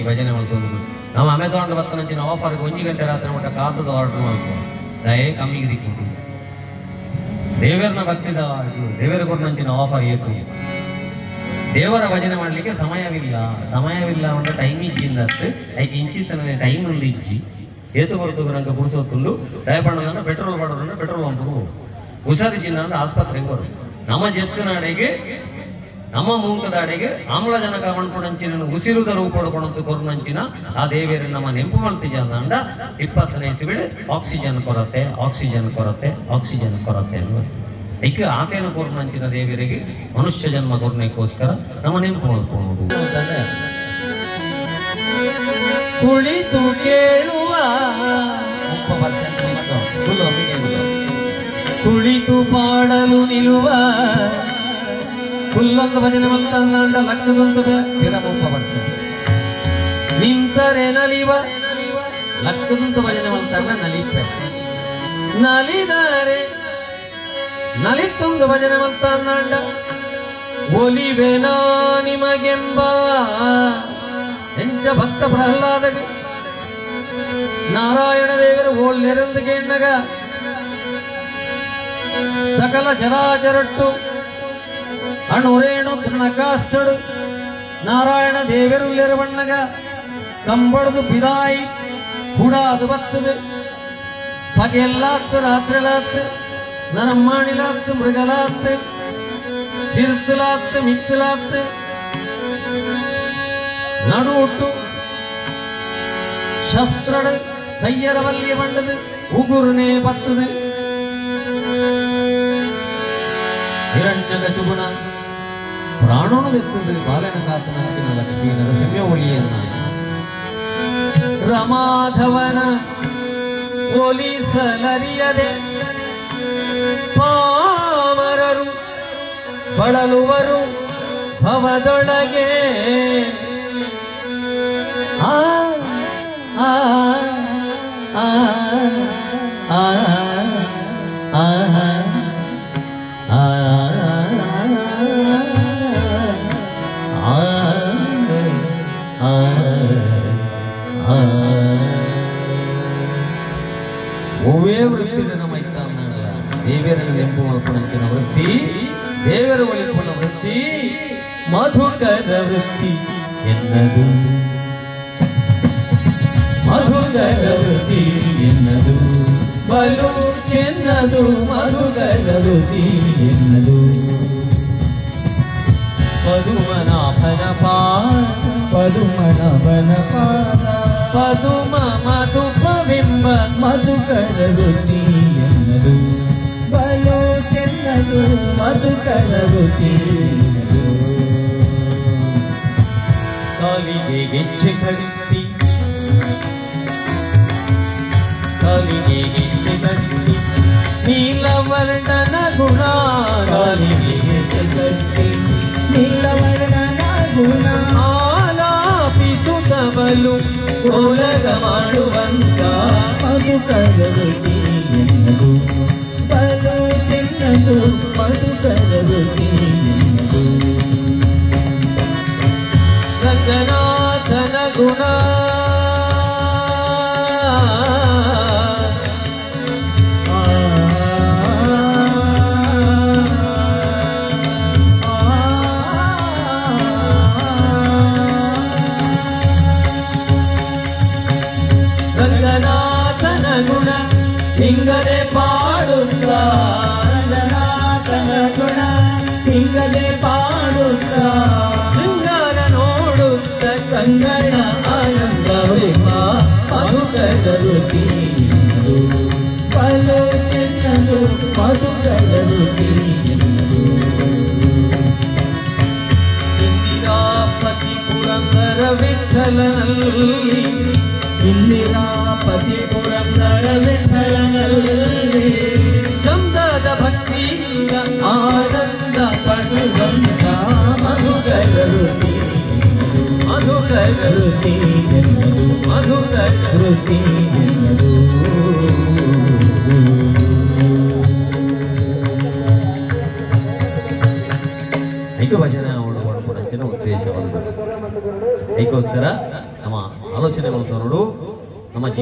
ಭಜನೆ ಮಾಡ್ಕೊಂಡು ನಾವು ಅಮೆಝಾನ್ ಬತ್ತನಂಚಿನ ಆಫರ್ 1 ಗಂಟೆ ರಾತ್ರಿ ಮಟ್ಟ ಕಾತದ ಆರ್ಡರ್ ಮಾಡ್ಕೊ ದಯೆ ಕಮ್ಮಿಗೆ ದಿಕ್ಕು ದೇವರನ್ನ ಭಕ್ತಿದ ದೇವರ ಕೊಟ್ಟನಂಚಿನ ಆಫರ್ ಏತು ದೇವರ ಭಜನೆ ಮಾಡ್ಲಿಕ್ಕೆ ಸಮಯವಿಲ್ಲ ಸಮಯವಿಲ್ಲ ಅಂದ್ರೆ ಟೈಮ್ ಇಜ್ಜಿಂದತ್ತು ಐಕೆ ಇಂಚಿತ್ತನ ಟೈಮ್ ಅಲ್ಲಿ ಇಜ್ಜಿ ಏತು ಹೊರತು ನಂಗೆ ಪುರುಸೊತ್ತುಂಡು ದಯಪಣ್ಣನ ಪೆಟ್ರೋಲ್ ಪಡೋಣ ಪೆಟ್ರೋಲ್ ಪಂಪ್ ಹುಷಾರಿಜ್ಜಿನ ಅಂದ್ರೆ ಆಸ್ಪತ್ರೆಗೆ ಬರು ನಮ್ಮ ಜೆತ್ತಿನಾಡೆಗೆ ನಮ್ಮ ಮೂಂಕದಾಡೆಗೆ ಆಮ್ಲಜನಕ ಮಣ್ಪುಣಂಚಿನ ಉಸಿರುದ ರೂಪೊಡ್ಕೊಣಂತು ಕೊರ್ನಂಚಿನ ಆ ದೇವಿಯರು ನಮ್ಮ ನೆಂಪು ಮಲ್ತಿಜಂದ 20ನೇ ಇಸ್ವಿಡ್ ಆಕ್ಸಿಜನ್ ಕೊರತೆ ಆಕ್ಸಿಜನ್ ಕೊರತೆ ಆಕ್ಸಿಜನ್ ಕೊರತೆ ಅನ್ನುವ ಐಕ ಆತೇನ ಕೊರ್ನಂಚಿನ ದೇವಿಯರಿಗೆ ಮನುಷ್ಯ ಜನ್ಮ ಕೊರ್ನೆಗೋಸ್ಕರ ನಮ್ಮ ನೆಂಪು ಮಲ್ಕೊಂಡು ಕುಳಿತು ಕೇಳುವ 30% ಕುಳಿತು ಪಾಡಲು ನಿಲ್ಲುವ ಕುಲ್ಲೊಂದು ಭಜನೆ ಮಲ್ತಂದ ಲಕ್ಕದೊಂದು ಸ್ಥಿರ 30% ನಿಂತರೆ ನಲಿವ ಲಕ್ಕದಂತ ಭಜನೆ ಮಲ್ತಂದ ನಲಿಪೆ ನಲಿದರೆ ನಲಿತ್ತೊಂದು ಭಜನೆ ಮಲ್ತಂದ ಒಲಿವೆನಾ ನಿಮಗೆಂಬ ಎಂಚ ಭಕ್ತ ಪ್ರಹ್ಲಾದ ನಾರಾಯಣ ದೇವರು ಓಲ್ನೆರಂದು ಕೇಣ್ಣಗ ಸಕಲ ಚರಾಚರಟ್ಟು ಅಣುರೇಣು ತೃಣಕಾಷ್ಟಡು ನಾರಾಯಣ ದೇವರುಲ್ಲಿರುವಣ್ಣಗ ಕಂಬಡದು ಪಿದಾಯಿ ಹುಡಾದು ಬತ್ತದು ಪಗೆಲ್ಲಾತ್ತು ರಾತ್ರಿಲಾತ್ತು ನರಮ್ಮಾಣಿಲಾತ್ತು ಮೃಗಲಾತ್ತು ತಿರ್ತಲಾತ್ತು ಮಿತ್ತಲಾತ್ತು ನಡುಟ್ಟು ಶಸ್ತ್ರಡು ಸಯ್ಯರವಲ್ಲಿಯ ಬಂಡದು ಉಗುರುನೇ ಬತ್ತದು ಹಿರಣ್ಯಕಶುಗುಣ ಪ್ರಾಣೋಣದೆತ್ತದು ಬಾಲನ ಕಾತನ ಲಕ್ಷ್ಮೀ ನರಸಿಂಹ ಒಳಿಯನ್ನ ರಮಾಧವನ ಒಲಿಸಲರಿಯದೆ ಪಾಮರರು ಬಳಲುವರು ಭವದೊಳಗೆ ಆ ಆ ಆ ಆ ಆ ಆ ಆ ಒವ್ವೇ ವೃತ್ತಿ ನಮ್ಮ ದೇವರ ನೆಂಪು ಮಲ್ಪಣಂಚಿನ ವೃತ್ತಿ ದೇವರ ಒಲಿಪುನ ವೃತ್ತಿ ಮಧುಕರ ವೃತ್ತಿ ಎನ್ನದು ಮಧುಕರ ವೃತ್ತಿ ಎನ್ನದು ಬಲು ಚೆನ್ನದು ಮಧುಕರ ವೃತ್ತಿ ಎನ್ನದು ಪದುಮನಾಭನ ಪಾದ ಪದುಮನಾಭನ ಪಾದ ಪದುಮ ಮಧುಪವಿಂಬ ಮಧುಕರ ವೃತ್ತಿ ಎನ್ನದು ಬಲು ಚೆನ್ನದು ಮಧುಕರ ವೃತ್ತಿ ಎನ್ನದು ಕಾಲಿಗೆ ಗೆಜ್ಜೆ ಕಟ್ಟಿ ಕಾಲಿಗೆ ಗೆಜ್ಜೆ ಕಟ್ಟಿ ನೀಲವರ್ಣನ ಗುಣ ಕಾಲಿಗೆ ಗೆಜ್ಜೆ ಕಟ್ಟಿ ನೀಲವರ್ಣನ ಗುಣ ಆಲಾಪಿಸುತ್ತಬಲು ಓಲಗ ಮಾಡುವಂತ ಮಧುಕರ ವೃತ್ತಿ ಎನ್ನದು ಬಲು ಚೆನ್ನದು ಮಧುಕರ ವೃತ್ತಿ ಎನ್ನದು ರಂಗನಾಥನ ಗುಣ ರಂಗನಾಥನ ಗುಣ ಹಿಂಗದೆ ಪಾಡುತ್ತ ರಂಗನಾಥನ ಗುಣ ಹಿಂಗದೆ ಪಾಡುತ್ತ ಶೃಂಗಾರ ನೋಡುತ್ತ ಕಂಗಣ ಆನಂದವಿಮ ಮಧುಕರ ವೃತ್ತಿ ಎನ್ನದು ಬಲು ಚೆನ್ನದು ಮಧುಕರ ವೃತ್ತಿ ಎನ್ನದು ಇಂದಿರಾಪತಿ ಪುರಂದರ ವಿಠಲನಲ್ಲಿ ಇಂದಿರಾಪತಿ ಪುರಂದರ ವಿಠಲನಲ್ಲಿ ಚಂದದ ಭಕ್ತಿಯಿಂದ ಆನಂದ ಪಡುವಂತ ಮಧುಕರ ವೃತ್ತಿ ಮಧುಕರ ವೃತ್ತಿ ಎನ್ನದು ಮಧುಕರ ವೃತ್ತಿ ಎನ್ನದು ಐಕ ಭಜನೆ ಅವಳು ಪಡಂಚಿನ ಉದ್ದೇಶ ಒಂದು ಐಕೋಸ್ಕರ ನಮ್ಮ ಆಲೋಚನೆ ಮಲ್ತೊನೊಡು ನಮ್ಮ.